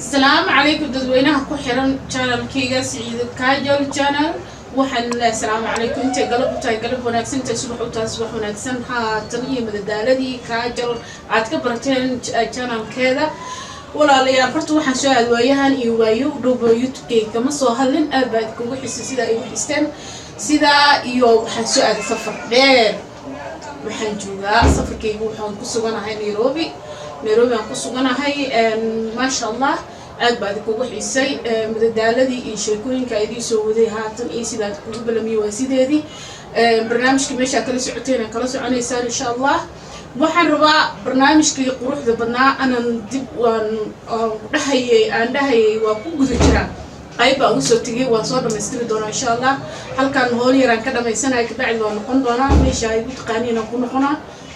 Asalaamu calaykum dadweynaha ku xiran channelkayga Siciido Kajol Channel. Waxaan leeyahay asalaamu calaykum. Intay galab u tahay galab wanaagsan, intay subax u tahay subax wanaagsan. Haatan iyo madadaaladii Kajol aad ka barateen channelkeeda. Walaalayaal, horta waxaan soo aad waayahan iyo waayo u dhowba YouTube-kayga kama soo hadlin. Aad baa idinkugu xisay sidaa igu xisteen. Sidaa iyo waxaan soo aaday safar dheer. Waxaan joogaa safarkayga, waxaan ku suganahay Nairobi. Nairobi aan ku suganahay. Maasha Allah, aad baa idinkugu xiisay. Madadaaladii iyo sheekooyinka idiin soo waday haatan iyo sidaa idinkugu balamiyey waa sideedii. Barnaamijkii meeshaa kala socoteen kala soconaysaan, insha Allah. Waxaan rabaa barnaamijkii quruxda badnaa anan dib waan dhahayay, aan dhahayay waa ku guda jiraa. Qayb baan ugu soo tegay, waan soo dhamaystiri doonaa, insha Allah. Halkan hool yaraan ka dhamaysanaya, kabacdi waan noqon doonaa meesha ay igu taqaaniin aan ku noqonaa,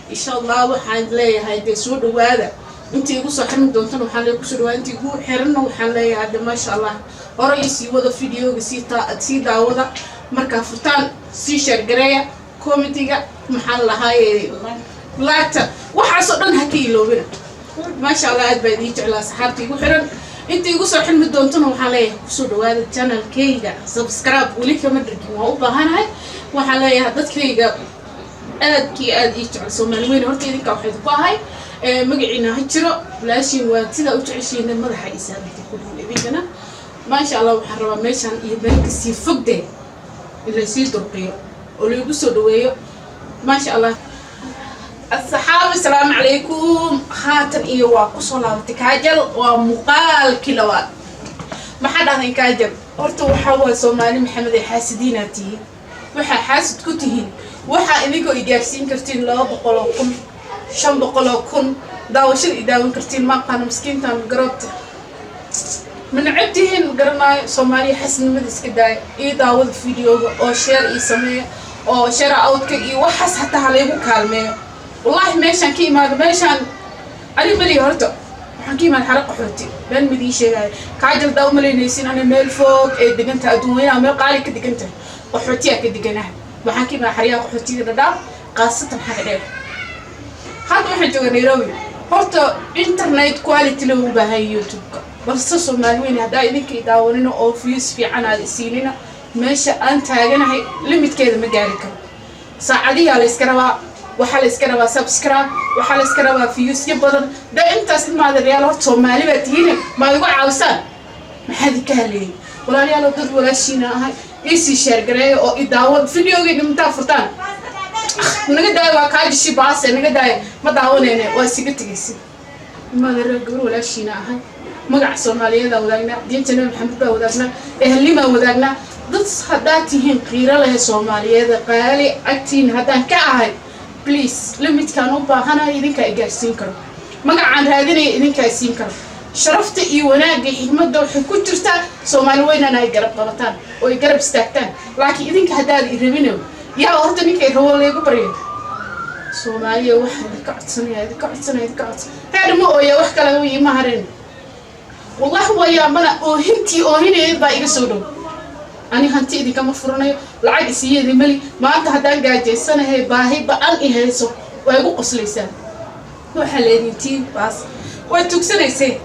insha Allah. Waxaan leeyahay dee soo dhawaada. Intii igu soo xirmi doontana waxaan leeyahay kusoo dhawaada, intii igu xiranna waxaan leeyahay de maasha Allah, hore ii sii wada videoga, sii daawada. Markaa furtaan sii share gareeya, commentiga, maxaan lahaaye, laagta, waxaasoo dhan ha ka iloobina. Maasha Allah, aad baa idiin jeclaa saxaabta igu xiran. Inta igu soo xirmi doontana waxaan leeyahay kusoo dhawaada channelkayga. Subscribe weli kama dhargin, waa u baahanahay. Waxaan leeyahay dadkayga aadkii aad ii jecel, Soomaali weyne, horta idinkaa waxaa idinku ahay magaciina ha jiro. Walaashiin waa sidaa u jeceshiina madaxa isaabita ku dhow idinkana. Maasha Allah, waxaan rabaa meeshaan iyo meel kasii fogdee in laysii durqiyo oo laigu soo dhaweeyo. Maasha Allah, asxaab, asalaamu calaykum. Haatan iyo waa kusoo laabatay Kaajal, waa muuqaalkii labaad. Maxaa dhahday Kaajal? Horta waxaa waay, Soomaali Maxamed ay xaasidiinaa tihiin. Waxaa xaasid ku tihiin waxaa idinkoo i gaarsiin kartiin 200,000, 500,000 daawashada i daawan kartiin. Maaqaano miskiintan garoobta ma necab tihiin, ma garanaayo. Soomaaliya xasnimada iska daaya. Ii daawada videoga oo share ii sameeya oo share outka iyo waxaas hataa ha laygu kaalmeeyo. Wallaahi meeshaan ka imaado, meeshaan ani maliya. Horta waxaan ka imaada xara qaxooti, been midii sheegaya. Kaajal daa umalaynaysin ana meel fog ee degantahay, adduun weynaha meel qaali ka degan tahay, qaxootiyaa ka deganaha. Waxaan ka imaada xaryaha qaxootiga Dhadhaab, khaasatan xaga dheer. Hadda waxaan joogaa Nairobi. Horta internet quality loo u baahan YouTube-ka, balse Soomaali weyne, haddaa idinka i daawanina oo views fiican aad isiinina, meesha aan taaganahay limitkeeda ma gaari karo. Saacadiyaa la iska rabaa, waxaa la iska rabaa subscribe, waxaa la iska rabaa viewsyo badan. Da intaas ilmaadareyaal, horta Soomaali baa tihiine, maad igu caawisaan? Maxaad idinka haleeyay? Walaalayaal, dad walaashiina ahay, iisii share gareeya oo i daawada videogeyga. Intaa furtaan, "Naga daaya, waa kaajishi baase, naga daaya, ma daawanayne," waa isiga tegaysid. Ilmaadareer, gabar walaashiina ahay, magaca Soomaaliyeedaa wadaagnaa, diinta Nabi Maxamed baa wadaagnaa, ehelnimaa wadaagnaa. Dad haddaad tihiin qiiro leh Soomaaliyeed, qaali agtiin haddaan ka ahay, please, limitkaan u baahanayo idinkaa i gaarsiin karo, magacaan raadinaya idinkaa isiin karo. Sharafta iyo wanaagga, xikmadda waxay ku jirtaa Soomaali weynana ay garab qabataan oo ay garab istaagtaan. Laakiin idinka haddaad i rabino, yaa horta ninka i rabo laygu baryo? Soomaaliya waxaan idinka codsanaya, idinka codsanaya, idinka codsan reer ma ooya, wax kale ima harin. Wallahi wayaabana, oohintii oohinayd baa iga soo dhow. Ani hanti idinkama furanayo, lacag isiiyada meli. Maanta haddaan gaajaysanahay, baahi ba-an i hayso, waa igu qoslaysaan. Waxaa leedintiin baas way tugsanayseen,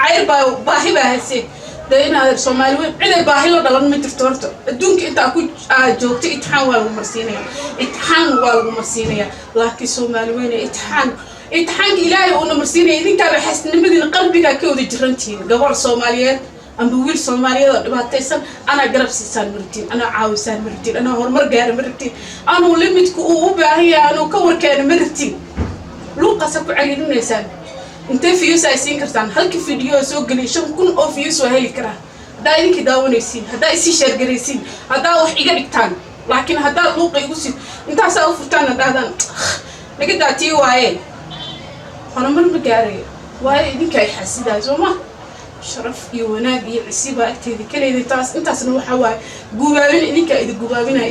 cayr baa baahi baa hayseen. Dee inaad Soomaali weyn ciday baahi la dhalan ma jirto. Horta adduunka intaa ku aad joogto itixaan waa lagu marsiinaya, itixaan waa lagu marsiinaya. Laakiin Soomaali weyne, itixaan, itixaanka Ilaahay uuna marsiinaya, idinkaaba xasnimadiina qalbigaa ka wada jirantihiin. Gabar Soomaaliyeed amba wiil Soomaaliyeed oo dhibaataysan anaa garab siisaan ma rabtiin, anaa caawisaan ma rabtiin, anaa horumar gaara ma rabtiin, anuu limitku uu u baahan yahay anuu ka warkeena ma rabtiin. Luuqaasa ku cariirinaysaan. Intee views ay siin kartaan? Halkii video soo geliya 5,000 oo views waa heli karaa haddaa idinkii daawanaysiin, haddaa isii share garaysiin, haddaa wax iga dhigtaan. Laakiin haddaad luuqa igu sii intaasaa u furtaanna dhahdaan, "Naga daatii," waaye horumar ma gaarayo. Waayo idinka ay xasidaay, soo ma? Sharaf iyo wanaag iyo cisi baa agteeda kaleeda. Taas intaasna waxaa waaye gubaabin, idinkaa idin gubaabinaya.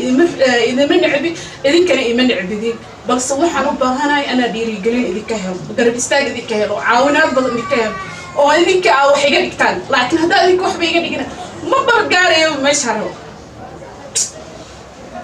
Idima necbi, idinkana ima necbidin, balse waxaan u baahanahay anaa dhiirigelin idinka helo, garab istaag idinka helo, caawinaad badan idinka helo oo idinka aa wax iga dhigtaan. Laakiin haddaa idinka waxba iga dhigina, ma bargaarayo meesha rabo.